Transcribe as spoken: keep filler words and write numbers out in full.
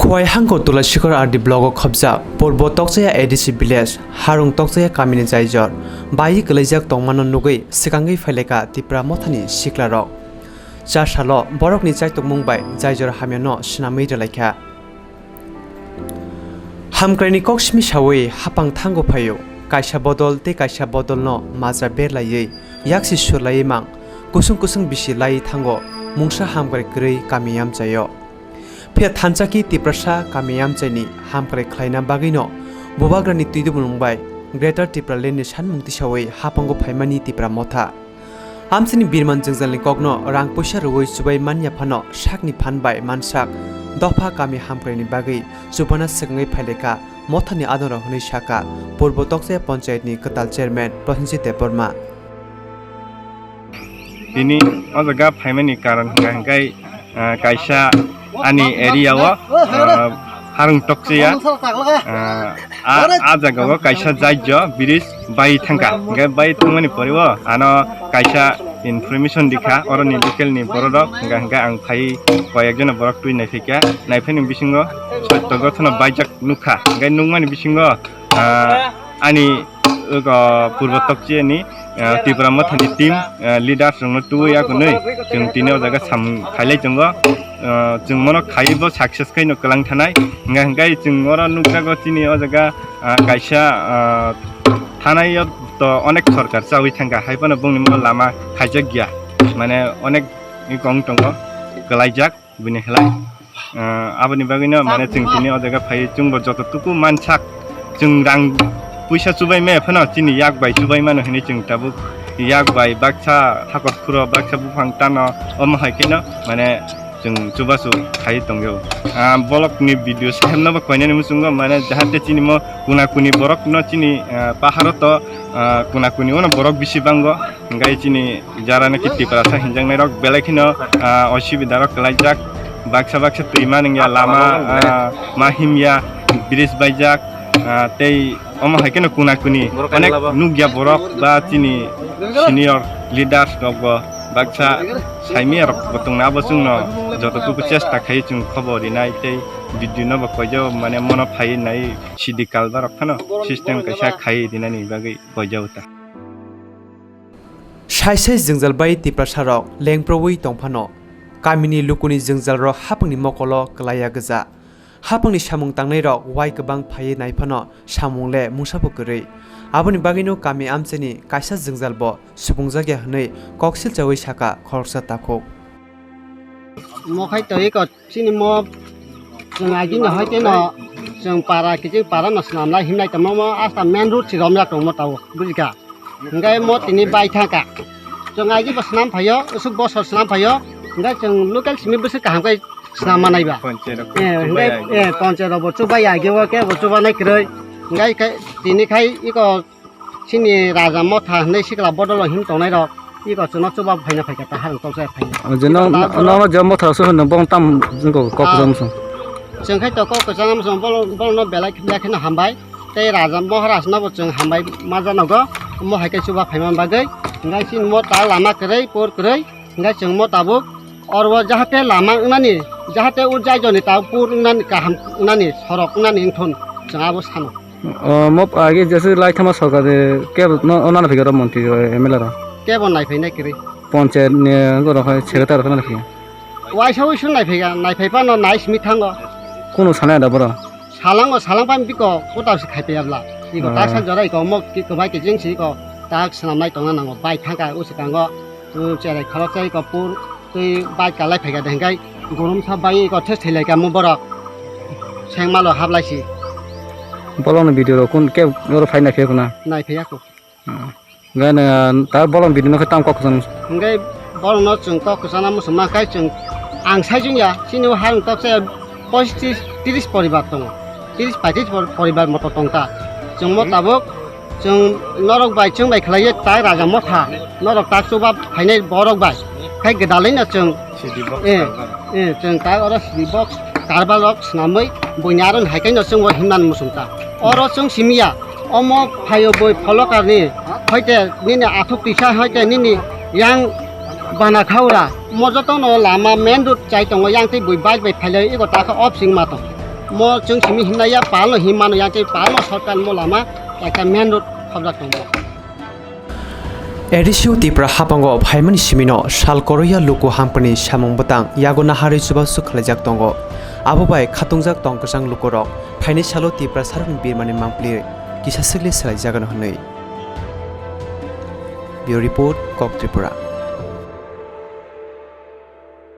Phuai hangko Tulasikhor R D block o khobjak Purbo Tokchaya A D C village, Harung Tokchaya kamini jaijor, baiwi kwlaijak tongmano nugwi swkangwi phaileka Tipra mothani siklarok. Cha salo borokni chaitokmung bai jaijor hamyano swnamwi rwlaikha. Hamkraini kok simi sawi hapang thango phaio, kaisa bodol tei kaisa bodolno majra berlaiwi yaksi surlaiwi mang, kusung kusung bisi laiwi thango mungsa hamkrai kwrwi kami amchaio. Phiya thanchaki Tiprasa kami amchaini hamkrai khlaina bagwino Bubagrani twidumung bai Greater Tipraland ni sanmung tisawi hapango phaimani Tipra motha. Amchini birman jwngjalni kokno rang puisa rwui chubai manya phano sakni phan bai mansak dopha kami hamkraini bagwi chubana swkangwi phaileka mothani adongrok hwnwi saka Purbo Tokchaya Panchayatni kwtal chairman Prosenjit Debbarma. Tini o jaga phaimani karon hwnka hwnkhe, ah, kaisa ani area o, ah, Harung Tokchaya, ah, a, a jaga o kaisa jaijyo bridge bai thangka. Hwnkhe bai thangmani pore o ano kaisa information rikha, oroni local ni borok rok, hwnkha hwnkhe ang phai koi ekjona borok twi naiphikha, naiphani bisingo sotto gothono baijak nukha. Hwnkhe nukmani bisingo, ah, ani Ego Purbo Tokchaya ni, eh, Tipra Mothani team, eh, leaders rokno tubui yakunwi chwng tini o jaga samung khailai tongo. Eh, chwng mono khaiwi bo success khaino kwlang thanai. Hwnka hwnkhe chwng oro nukjago chini o jaga, ah, kaisa, ah, thanai o to onek sorkar chawi thangkha, hai phano bongni mo lama khaijak ya, mane onek wng tongo kwlaijak. Bini khlai, ah, aboni bagwino mane chwng tini o jaga phai chwngbo joto tuku mansak, chwng rang puisa chubai maya phano chini yak bai chubai mano hinwi chwng tabuk yak bai baksa hakor phuro baksa buphang tano omo hai kheno mane chwng chubachu khai tongyo. Ah, bolokni video sahemno bo koinani muchungo mane jahate chini mo kuna kuni borokno chini, ah, paharo to, ah, kuna kuni ono borok bisi bango. Hingkai chini jara naki Tiprasa hinjaknai rok belai kheno, ah, osibida rok kwlaijak. Baksa baksa twi ma nungya lama, ah, ma himya bridge baijak, ah, tei omo hai kheno kuna kuni onek nukya borok ba chini senior leaders rok bo baksa saimya rok bo tongna abo chwngno joto tuku chesta khai chwng khobor rinai tei video no bo koijo mane mono phai nai sidi kalba rok phano system kaisa khai rinani bagwi koijo ta. Sai sai jwngjal bai Tiprasa rok lengproui tong phano, kamini lukuni jwngjal rok hapang ni mokolo kwlaiya gwja. Hapang ni samung tangnai rok wai kwbang phaiwi nai phano samung le mungsa bo kwrwi. Aboni bagwi no kami amchai ni kaisa jwngjal bo supungjak ya hwnwi kok silchaui saka khoroksa takhuk. Mo khai to eko Chini mo chwng agini hai kheno chwng para kiching para no swnam lai himlai tongmo mo asta main road si romjak tongmo tao bujikha. Hingke mo tini bai thangkha. Chwng agi bo swnam phaio, usuk bosor swnam phaio. Hingke chwng local simi bwswk kaham khe swnam manai ba. Panchayat rok Eh, hingke, chubai agi. Eh, panchayat rok bo chubai agi o khe bo chubanai kwrwi. Hingke khe tini khai iko Chini Raja Motha hinwi sikla bodol him tongnai rok, iko chwngno chuba phaina phaikha ta harang toksa phaina. O je no, Iko ta no, no, je Motha rok se hono bong tam jingko kok Ah. jam song. Chwng khai to kok kwchang am song bol, bol no belai belai kheno hambai. Tei Raja Maharaj no bo chwng hambai ma janogo, mo hai khe chuba phaima bagwi. Ngai chini mo ta lama kwrwi, por kwrwi. Hingke chwng mo tabuk oro jahate lama wngnani, jahate o jaijoni tabuk pur wngnani, kaham wngnani, sorok wngnani wngthun chwng abo sano. O, mo age jese lai thama sorkar de ke no, o nana phikaro montri, o, M L A rok? Kebo naiphai nai kwrwi. Panchayat ni, oro hai secretary rok nana phikha. Waisa uisu naiphaiga, naiphai phano nai simi thango. Kuno sanai da boro? Salango, salang pan biko, kota se khai peyabla. Iko Ah. tak sa jora iko mo ki kwbai ke jing si iko tak swnam nai tongna nango. Bai thangka o swkango, um, cherai khoroksa iko pur twi bai kalai phaika de hingkai gorom sa bai iko thes thai lai ka mo borok. Seng malo hap lai si. Bolong ni video rok kun ke oro phai nai phek na? Nai phek ako. Hmm. Gana ta bolong video no khe tam kok kwchang. Hingke borokno chwng kok kwchangna muchung ma khe chwng ang sai chwng ya, chini o harang toksa poitrish, trish poribar tongo. Trish paitris por-, poribar moto tong ta. Chwng mo tabuk, chwng norok bai, chwng bai khlai ye ta Raja Motha, norok ta chuba phainai borok bai. Khai gwdalai no chwng, Sidi box eh, karbar. Eh, chwng ta oro sidi box karbar rok swnamwi buini aro hai khe no chwng o himnani muchung ta. Oro chwng simi ya, omo phaio bui pholokar ni, hoite nini athuk tisa, hoite nini yang bana khaura, mo joto no lama main road chai tongo, yang tei bui bike bai phailai ego ta khe off sing ma tong. Mo chwng simi himnai ya pal no him mano ya tei pal no shortcut mo lama kaisa main road khobjak tongo. A D C o Tipra hapango phaimani simino sal koroya luku hampani samung bwtang yago naharwi chubachu khwlaijak tongo. Abo bai khatungjak tong kwchang lukurok phainai salo Tipra sarokni birmani mangpili kisa swkli swlaijaganw hwnwi. Bureau Report, Kok Tripura.